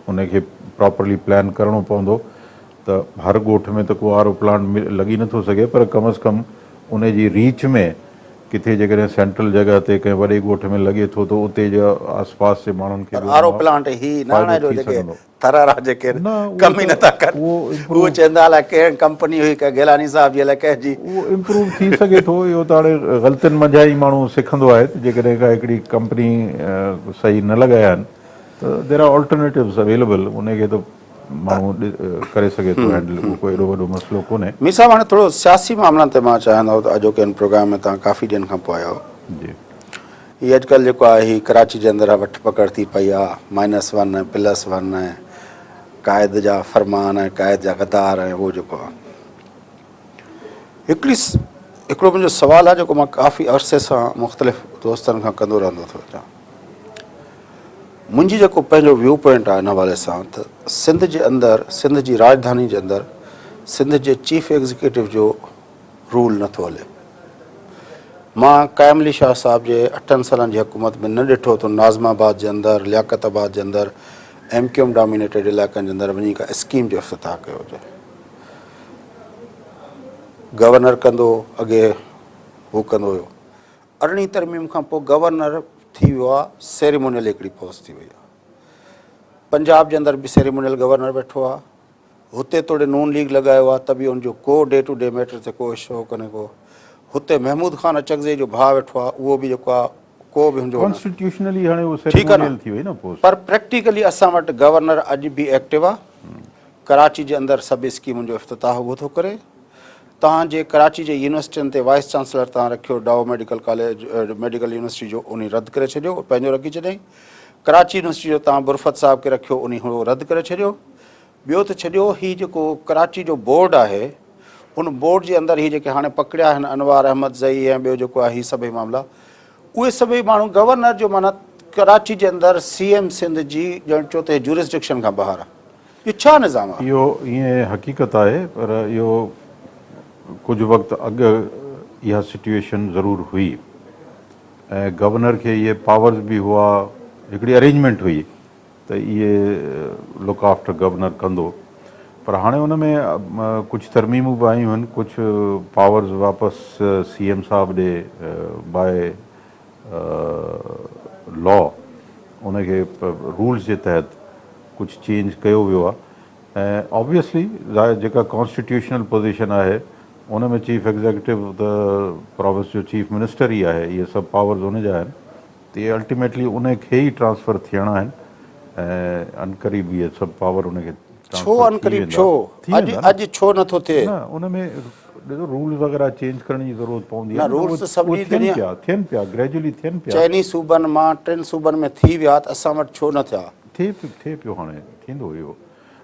ان کي پراپرلي پلان ڪرڻو پوندو ته هر ڳوٺ ۾ ته ڪو آر او پلانٽ لڳي نٿو سگهي پر ڪم از ڪم ان جي ريچ ۾ ڪٿي جيڪڏهن سينٽرل جڳهه تي ڪنهن وڏي ڳوٺ ۾ لڳي ٿو ته اتي جي آس پاس جي ماڻهن کي
پر
به
آر او
ان مان
پلانٽ هي نه
فائدو
آڻائجو
ٿي
جيڪي
سگهندو.
ٿر وارا جيڪي
نه اهو
ڪم ئي
ته
نٿا ڪن
اهو
اهو
امپروو
چوندا الائي ڪنهن ڪمپني هئي ڪا گيلاني صاحب جي الائي ڪنهن جي.
اهو امپروو ٿي سگهي ٿو اهو ته هاڻي غلطين منجهان ئي ماڻهو سکندو آهي ته جيڪڏهن ڪا هڪڙي ڪمپني صحيح نه لڳايا آهن ته دير آر آلٽرنيٽوز اويليبل ان کي ته ماڻهو ڪري سگهي ٿو هينڊل اهو ڪو ايڏو وڏو مسئلو ڪونهي.
مير صاحب هاڻي ٿورو سياسي معاملن تي مان چاهيان ٿو ته اڄوڪي هن پروگرام ۾ توهان ڪافي ڏينهن کان پوء آيا آهيو.
جي.
هي اڄڪلهه جيڪو آهي هي ڪراچي جي اندر وٺ پڪڙ ٿي پئي آهي مائنس ون ۽ پلس ون ۽ قائد جا فرمان ۽ قائد جا غدار ۽ اهو جيڪو آهي هڪڙي هڪڙو منهنجو سوال آهي جيڪو مان ڪافي عرصي سان مختلف دوستن کان ڪندو رهندو ٿو اچان. منهنجي جيڪو پنهنجو ويو پوائنٽ آهي ان حوالي سان ته سنڌ جي اندر سنڌ جي راڄڌاني جي اندر سنڌ جي چيف ايگزيڪيوٽو جو رول نٿو هلي. مان قائم علي شاهه صاحب جي اٺن سالن جي حڪومت ۾ نه ڏٺو ته ناظم آباد جي اندر لياقت آباد جي اندر ايم ڪيو ايم ڊامينيٽيڊ علائقن جي اندر وڃي ڪا اسڪيم جو افتتاح ڪيو هجي. گورنر ڪندو اڳي هو ڪندو هيو. ارڙهين ترميم کان پوء گورنر ٿي ويو آ سيريمونيل هڪڙي پوسٽ ٿي وئي آ پنجاب جي اندر به سيريمونيل گورنر ويٺو آ هتي توڙي نون ليگ لڳايو آ ته به ان جو ڪو ڊي ٽو ڊي ميٽر تي ڪو اشو ڪونهي ڪو هتي محمود خان اچڪزئي جو ڀاء ويٺو آ اهو به جيڪو آ ڪو به هن جو
ڪانسٽيٽيوشنلي هاڻي اهو سيريمونيل ٿي وئي نه پوسٽ
پر پريڪٽيڪلي اسان وٽ گورنر اڄ به ايڪٽو آ ڪراچي جي اندر سڀ اسڪيمن جو افتتاح اهو ٿو ڪري. توهان جي ڪراچي جي يونيورسٽين تي وائيس چانسلر توهان رکيو Dow medical college medical university جو انهي رد ڪري ڇڏيو پنهنجو رکي ڇڏيائين. ڪراچي يونيورسٽي جو توهان برفت صاحب کي رکيو انهي اهو رد ڪري ڇڏيو. ٻيو ته ڇڏيو هي جيڪو ڪراچي جو بورڊ آهي ان بورڊ جي اندر هي جيڪي هاڻي پڪڙيا آهن انوار احمد زئي ۽ ٻيو جيڪو آهي هي سڀئي معاملا اهي سڀئي ماڻهو گورنر جو معنيٰ ڪراچي جي اندر سي ايم سنڌ جي ڄڻ چئو ته جورسڊڪشن کان ٻاهر آهي. اهو ڇا نظام آهي؟
اهو ائين حقيقت آهي پر اهو ڪجهه وقت اڳ اها سچوئيشن ضرور هئي ۽ گورنر کي اهي پاورز به هئا، هڪڙي ارينجمينٽ هئي ته اهي لڪ آفٽر گورنر ڪندو پر هاڻي ان ۾ ڪجهه ترميمون به آيون آهن، ڪجهه پاورز واپس سي ايم صاحب ڏي باء لا ان کي رولز جي تحت ڪجهه چينج ڪيو ويو آهي ۽ آبويسلي ظاهر جيڪا ڪانسٽيٽيوشنل پوزيشن آهي ان ۾ چيف ايگزيڪٽو ته پراونس جو چيف منسٽر ئي آهي، اهي سڀ پاورز ان جا آهن ته اهي الٽيميٽلي ان کي ئي ٽرانسفر ٿيڻا آهن ۽ عنقريب اهي سڀ پاور ان کي
ڇو عنقريب ڇو؟ اڄ اڄ ڇو نه ٿو ٿئي؟
نه ان ۾ ڏسو رولز وغيره چينج ڪرڻ جي ضرورت پوندي
آهي نه رولز ته سڀني
دنيا پيا ٿين پيا گريجولي ٿين پيا.
چئني صوبن مان ٽن صوبن ۾ ٿي ويا ته اسان وٽ ڇو نه ٿيا؟
ٿئي پيو ٿئي پيو هاڻي ٿيندو اهو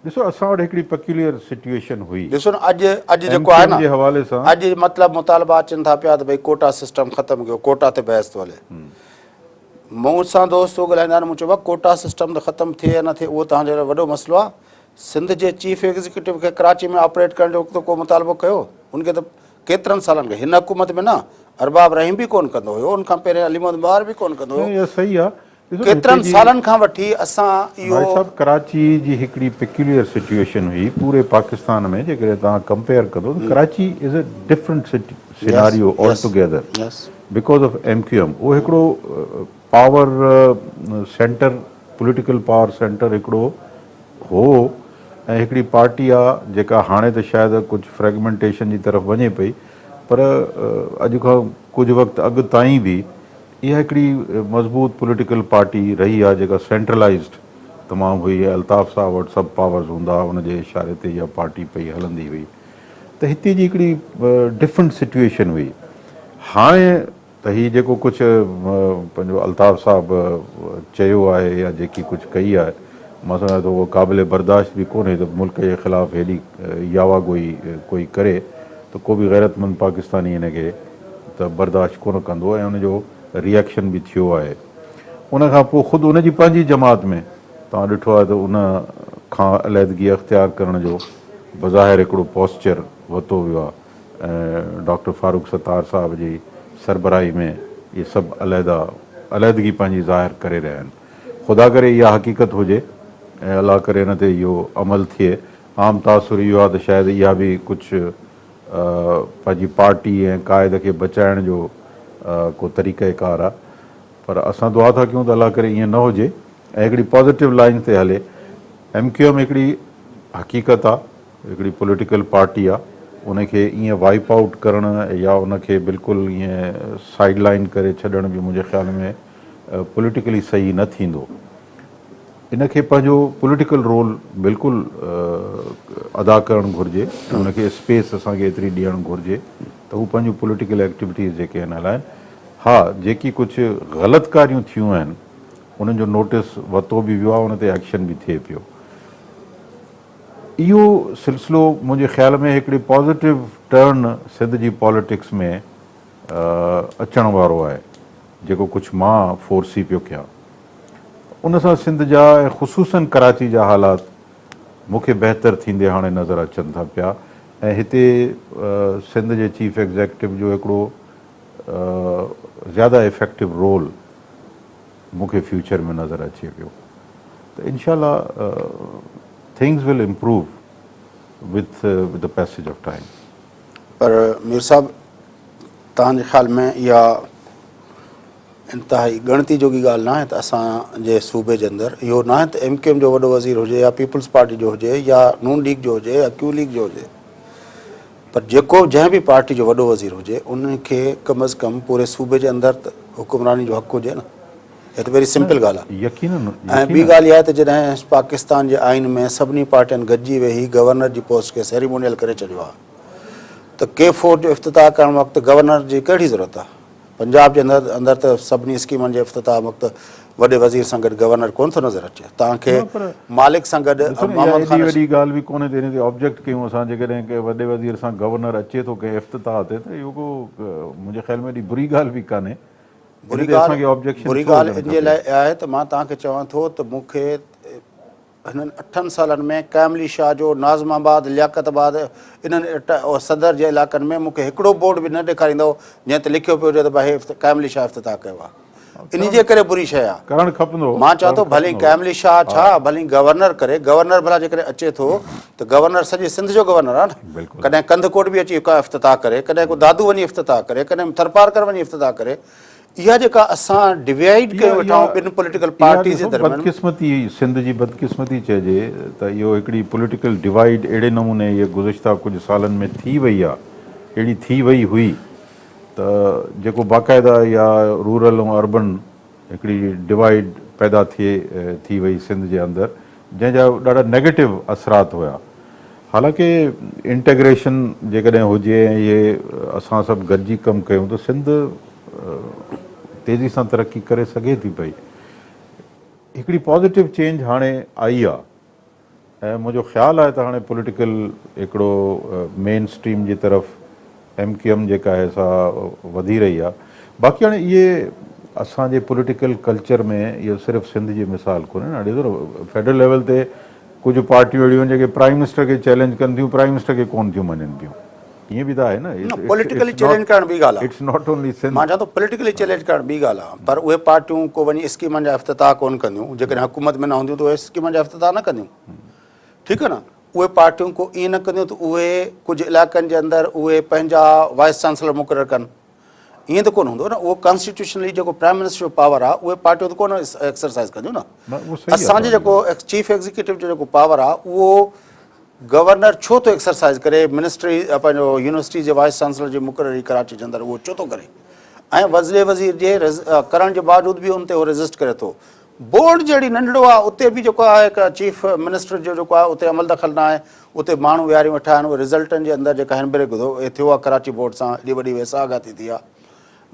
ڏسو اسان وٽ هڪڙي پڪيوليئر سچوئيشن هئي.
ڏسو نه اڄ اڄ جيڪو آهي نه جي حوالي سان اڄ مطلب مطالبا اچن ٿا پيا ته ڀئي ڪوٽا سسٽم ختم ڪيو ڪوٽا تي بحث ٿو هلي. مون سان دوست اهو ڳالهائيندا آهن مون چيو ڀاء ڪوٽا سسٽم ته ختم ٿئي يا نه ٿئي اهو توهان جي لاء وڏو مسئلو آهي سنڌ جي چيف ايگزيڪيوٽو کي ڪراچي ۾ آپريٽ ڪرڻ جو ته ڪو مطالبو ڪيو ان کي ته ڪيترن سالن کان هن حڪومت ۾ نه ارباب رحيم به ڪونه ڪندو هيو ان کان پهرين علي محمد مهار به ڪونه ڪندو هيو.
نه اها صحيح آهي
ڏسو نه ڪيترن هتي جي سالن کان وٺي اسان
اهو. ڀائي صاحب ڪراچي جي هڪڙي پيڪيوليئر سچوئيشن هئي پوري پاڪستان ۾ جيڪڏهن توهان ڪمپيئر ڪندو ته Karachi is a different scenario all together because of M Q M اهو هڪڙو power centre political power centre هڪڙو هو ۽ هڪڙي پارٽي آ جيڪا هاڻي ته شايد ڪجهه فريگمينٽيشن جي طرف وڃي پئي پر اڄ کان ڪجهه وقت اڳ تائين به اها هڪڙي مضبوط پوليٽيڪل پارٽي رهي آ جيڪا سينٽرلائيزڊ تمام هئي ۽ الطاف صاحب وٽ سڀ پاورز هوندا هئا ان جي اشاري تي اها پارٽي پئي هلندي هئي ته هتي جي هڪڙي ڊفرنٽ سچوئيشن هئي هاڻي ته هي جيڪو ڪجهه پنهنجو الطاف صاحب چيو آهي يا جيڪي ڪجهه ڪئي آهي مان سمجهان ٿو اهو قابل برداشت به ڪونهي ته ملڪ جي خلاف هيڏي ياوا گوئي ڪوئي ڪري ته ڪو به غيرتمند پاڪستاني ان کي ته برداشت ڪونه ڪندو ۽ ان جو ري ايڪشن به ٿيو آهي ان کان پوء خود ان جي پنهنجي جماعت ۾ توهان ڏٺو آهي ته ان کان عليحدگي اختيار ڪرڻ جو بظاهر هڪڙو پوسچر ورتو ويو آهي ۽ ڊاڪٽر فاروق ستار صاحب جي سربراهي ۾ اهي سڀ عليحده عليحدگي پنهنجي ظاهر ڪري رهيا آهن. خدا ڪري اها حقيقت هجي ۽ الله ڪري ان تي اهو عمل ٿئي. عام تاثر اهو آهي ته شايد اها به ڪجهه پنهنجي پارٽي ۽ قائد کي بچائڻ جو ڪو طريقه ڪار آهي پر اسان دعا ٿا ڪيون ته الله ڪري ائين نه هجي ۽ هڪڙي پازيٽو لائين تي هلي. ايم ڪيو ايم هڪڙي حقيقت آهي. هڪڙي پوليٽيڪل پارٽي آ ان کي ائين وائپ آئوٽ ڪرڻ يا ان کي بلڪل ائين سائيڊ لائين ڪري ڇڏڻ به منهنجي خيال ۾ پوليٽيڪلي صحيح نه ٿيندو. ان کي پنهنجو پوليٽيڪل رول بلڪل ادا ڪرڻ گهرجي ۽ ان کي اسپيس اسان کي ايتري ڏيڻ گهرجي ته هو پنهنجون پوليٽيڪل ايڪٽيوٽيز جيڪي آهن هلائن. ها جيڪي ڪجهه غلط ڪاريون ٿيون آهن انهن جو نوٽيس ورتو به ويو آهي ان تي ايڪشن به ٿئي پيو. اهو سلسلو منهنجي خيال ۾ هڪڙي پازيٽو ٽرن سنڌ جي پاليٽڪس ۾ اچڻ وارو آهي جيڪو ڪجهه مان فورسي پيو ڪيان ان سان سنڌ جا ۽ خصوصن ڪراچي جا حالات مون کي بهتر ٿيندي هاڻي نظر اچن ٿا پيا ۽ هتي سنڌ جي چيف ايگزيڪٽو جو هڪڙو زياده افيڪٽو رول مون کي فيوچر ۾ نظر اچي پيو ته انشاء الله things will improve with with the passage of time.
پر مير صاحب توهان جي خيال ۾ اها انتهائي ڳڻتي جوڳي ڳالهه ناهي ته اسان جي صوبي جي اندر اهو ناهي ته ايم ڪيو ايم جو وڏو وزير هجي يا پيپلز پارٽي جو هجي يا نون ليگ جو هجي يا ڪيو ليگ جو هجي پر جيڪو جنهن به پارٽي جو وڏو وزير هجي ان کي ڪم از ڪم پوري صوبي جي اندر ته حڪمراني جو حق هجي نه. هي ته ويري سمپل ڳالهه آهي.
يقينن
۽ ٻي ڳالهه اها آهي ته جڏهن پاڪستان جي آئين ۾ سڀني پارٽين گڏجي ويهي گورنر جي پوسٽ کي سيريمونيل ڪري ڇڏيو آهي ته ڪي فور جو افتتاح ڪرڻ وقت گورنر جي ڪهڙي ضرورت آهي؟ پنجاب جي اندر ته سڀني اسڪيمن جي افتتاح وقت وڏي وزير سان گڏ گورنر ڪونه ٿو نظر اچي. توهان کي مالڪ سان گڏ
ڏسو نه اها
محمد
ايڏي
خان
وڏي ڳالهه به ڪونهي ته ان تي آبجيڪٽ ڪيون اسان جيڪڏهن ڪنهن وڏي وزير سان گورنر اچي ٿو ڪنهن افتتاح تي ته اهو ڪو منهنجي خيال ۾ ايڏي بري ڳالهه به ڪانهي.
بري
ان تي اسان کي
ڳالهه
آبجيڪشن
بري
ڇو
ڳالهه
هجڻ
ان جي
کپي؟
لاء اها آهي ته مان توهان کي چوان ٿو ته مون کي هنن اٺن سالن ۾ قائم علي شاهه جو ناظم آباد، لياقت آباد انهن صدر جي علائقن ۾ مون کي هڪڙو بورڊ به نه ڏيکاريندؤ جنهن تي لکيو پيو هجي ته ڀائي هي قائم علي شاهه افتتاح ڪيو آهي. انهي جي ڪري بري شيء آهي.
ڪرڻ کپندو هو.
مان چوان ٿو ڀلي قائم علي شاهه ڇا ڀلي گورنر ڪري، گورنر ڀلا جيڪڏهن اچي ٿو ته گورنر سڄي سنڌ جو گورنر آهي نه. ڪڏهن ڪنڌڪوٽ به اچي ڪا افتتاح ڪري، ڪڏهن ڪو دادو وڃي افتتاح ڪري، ڪڏهن ٿرپارڪر وڃي افتتاح ڪري. اها جيڪا اسان ڊوائيڊ ڪيون ويٺا آهيون ٻن پوليٽيڪل پارٽيز جي درميان.
بدقسمتي سنڌ جي بدقسمتي چئجي ته اهو هڪڙي پوليٽيڪل ڊوائيڊ اهڙي نموني اهي گذشته ڪجهه سالن ۾ ٿي وئي آهي اهڙي ٿي وئي هئي ته جيڪو باقاعده اها رورل ۽ اربن هڪڙي ڊوائيڊ پيدا ٿئي ٿي وئي سنڌ جي اندر جنهن جا ڏاڍا نيگيٽو اثرات هيا حالانڪه انٽيگريشن جيڪڏهن هجي ۽ اهي اسان سڀ گڏجي ڪم ڪيون ته سنڌ تيزي سان ترقي ڪري سگهي ٿي پئي. هڪڙي پازيٽو چينج هاڻي آئي آ ۽ منهنجو خيال آهي ته هاڻي پوليٽيڪل هڪڙو مين اسٽريم جي طرف ايم ڪيو ايم جيڪا آهي سا وڌي رهي آ. باقي هاڻي اهي اسان جي پوليٽيڪل ڪلچر ۾ اهو صرف سنڌ جي مثال ڪونهي نه ڏسو نه فيڊرل ليول تي ڪجهه پارٽيون اهڙيون آهن جيڪي پرائيم منسٽر کي چئلينج ڪن ٿيون پرائيم منسٽر کي ڪونه ٿيون مڃن پيون ائين به ته آهي نه
نه پوليٽيڪلي چئلينج ڪرڻ ٻي ڳالهه
it's not only Sindh
مان چوان ٿو پوليٽيڪلي چئلينج ڪرڻ ٻي ڳالهه آهي پر اهي پارٽيون ڪو وڃي اسڪيمن جا افتتاح ڪونه ڪنديون جيڪڏهن حڪومت ۾ نه هونديون ته اهي اسڪيمن جا افتتاح نه ڪنديون ٺيڪ آهي نه اهي پارٽيون ڪو ائين نه ڪنديون ته اهي ڪجهه علائقن جي اندر اهي پنهنجا وائيس چانسلر مقرر ڪن ائين ته ڪونه هوندو نه اهو ڪانسٽيٽيوشنلي جيڪو پرائيم منسٽر جو پاور آهي اهي پارٽيون ته ڪونه ايڪسرسائز ڪنديون نه اسان جو جيڪو چيف ايگزيڪيوٽو جو جيڪو پاور آهي اهو گورنر ڇو ٿو ايڪسرسائز ڪري منسٽري پنهنجو يونيورسٽي جي وائيس چانسلر جي مقرري ڪراچي جي اندر اهو ڇو ٿو ڪري ۽ وزلي وزير جي ڪرڻ جي باوجود به ان تي هو ريزسٽ ڪري ٿو بورڊ جهڙي ننڍڙو آهي اتي به جيڪو آهي هڪ چيف منسٽر جو جيڪو آهي اتي عمل دخل نه آهي اتي ماڻهو ويهاريون ويٺا آهن اهي رزلٽن جي اندر جيڪا هن ڀيري گڌو ٿيو آهي ڪراچي بورڊ سان ايڏي وڏي ويساهه گهاتي ٿي آهي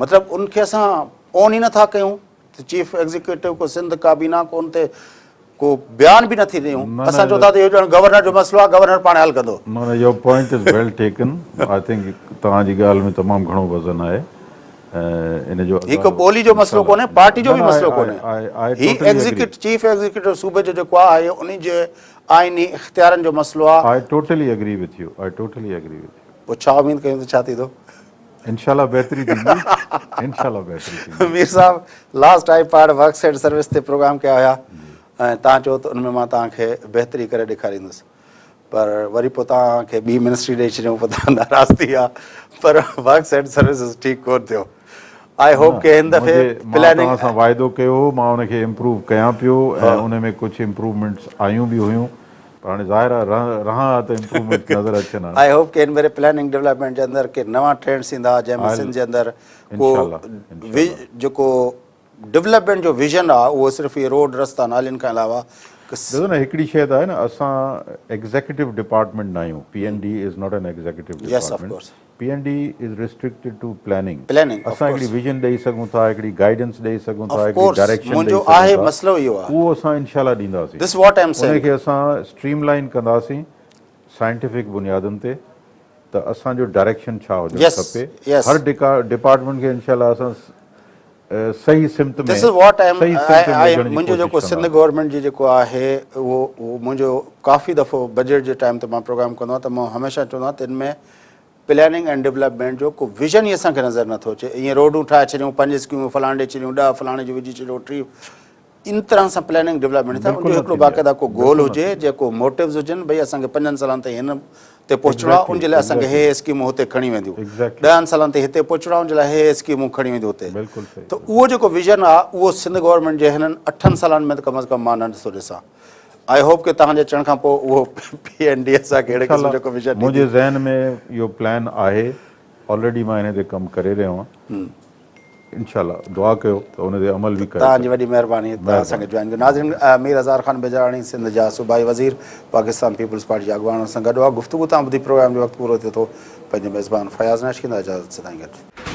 مطلب ان کي اسان اون ئي نٿا ڪيون ته چيف ايگزيڪيوٽو ڪو سنڌ ڪابينا ڪو ان تي ڪو بيان به نٿي ڏيون اسان چون ٿا ته اهو ڄڻ گورنر جو مسئلو آهي گورنر پاڻ حل ڪندو.
نه نه your point is well taken I think توهان جي ڳالهه ۾ تمام گهڻو وزن آهي ۽ ان جو
هي ڪو ٻولي جو مسئلو ڪونهي پارٽي جو به مسئلو ڪونهي هي ايگزيڪيوٽ چيف ايگزيڪيوٽو صوبي جو جيڪو آهي انهي جي آئيني اختيارن جو مسئلو آهي.
I totally agree with you I totally agree with you.
پوء ڇا اميد ڪيون ته ڇا ٿيندو؟
انشاء الله بهتري ٿيندي انشاء الله بهتري ٿيندي.
مير صاحب لاسٽ آئي پاڻ ورڪس اينڊ سروس تي پروگرام ڪيا هيا ۽ توهان چيو ته ان ۾ مان توهان کي بهتري ڪري ڏيکاريندس پر وري پوء توهان کي ٻي منسٽري ڏئي ڇڏيون پوء توهان ناراض ٿي ويا پر ورڪس اينڊ سروسز ٺيڪ ڪونه ٿيو I hope ڪي هن دفعي
پلاننگ مان توهان سان واعدو ڪيو هو مان ان کي امپروو ڪيان پيو ۽ ان ۾ ڪجهه امپروومينٽس آيون به هيون پر هاڻي ظاهر آهي رهان ها ته امپروومينٽس نظر اچن ها.
I hope ڪي هن ڀيري پلاننگ ڊولپمينٽ جي اندر ڪي نوان ٽرينڊس ايندا جنهن ۾ سنڌ جي اندر ڪو جيڪو ڊولپمينٽ جو ويزن آهي اهو صرف اهي روڊ رستا نالين کان علاوه
ڏسو نه هڪڙي شيء ته آهي نه اسان ايگزيڪيوٽو ڊپارٽمينٽ نه آهيون P N D is not an executive department P N D is restricted to planning اسان هڪڙي ويزن ڏئي سگهون ٿا هڪڙي گائيڊنس ڏئي سگهون ٿا هڪڙي ڊائريڪشن ڏئي سگهون ٿا اهو اسان انشاء الله ڏينداسين ان کي اسان اسٽريم لائن ڪنداسين سائنٽيفڪ بنيادن تي ته اسان جو ڊائريڪشن ڇا هجڻ کپي هر ڊپارٽمينٽ کي انشاء الله اسان صحيح سمت ۾
This is what I am منهنجو جيڪو سنڌ گورنمينٽ جي جيڪو آهي اهو منهنجو ڪافي دفعو بجيٽ جي ٽائيم تي مان پروگرام ڪندو آهيان ته مان هميشه چوندو آهيان ته ان ۾ پلاننگ اينڊ ڊولپمينٽ جو ڪو ويزن ئي اسان کي نظر نٿو اچي ائين روڊون ٺاهي ڇڏيون پنج اسڪيمون فلاڻي ڏئي ڇڏيون 10 فلاڻي جون وجهي ڇڏيون 30 ان طرح سان پلاننگ ڊولپمينٽ ٿا ان جو هڪڙو باقاعده ڪو گول هجي جيڪو موٽوز هجن ڀئي اسان کي پنجن سالن تائين هن تي پهچڻو آهي ان جي لاء اسان کي هي اسڪيمون هتي کڻي وينديون 10 سالن تائين هتي پهچڻو آهي ان جي لاء هي اسڪيمون کڻي وينديون هتي ته اهو جيڪو ويزن آهي اهو سنڌ گورنمينٽ جي هنن اٺن سالن ۾ ته ڪم از ڪم مان نه ٿو ڏسان I hope ڪي توهان جي اچڻ کان پوء اهو پي اين ڊي اسان کي اهڙي قسم جو ڪو ويزن ڏيندي.
منهنجي ذهن ۾ اهو پلان آهي آلريڊي مان ان تي ڪم ڪري رهيو آهيان انشاء الله دعا ڪيو ته ان تي عمل به ڪري
توهان جي وڏي مهرباني توهان اسان کي جوائن ڪيو. ناظرين مير هزار خان بجاراڻي سنڌ جا صوبائي وزير پاڪستان پيپلز پارٽي جي اڳواڻن سان گڏ هئا گفتگو تان ٻڌي پروگرام جو وقت پورو ٿئي ٿو پنهنجي ميزبان فياض نائچ کي اجازت سدائين گڏ.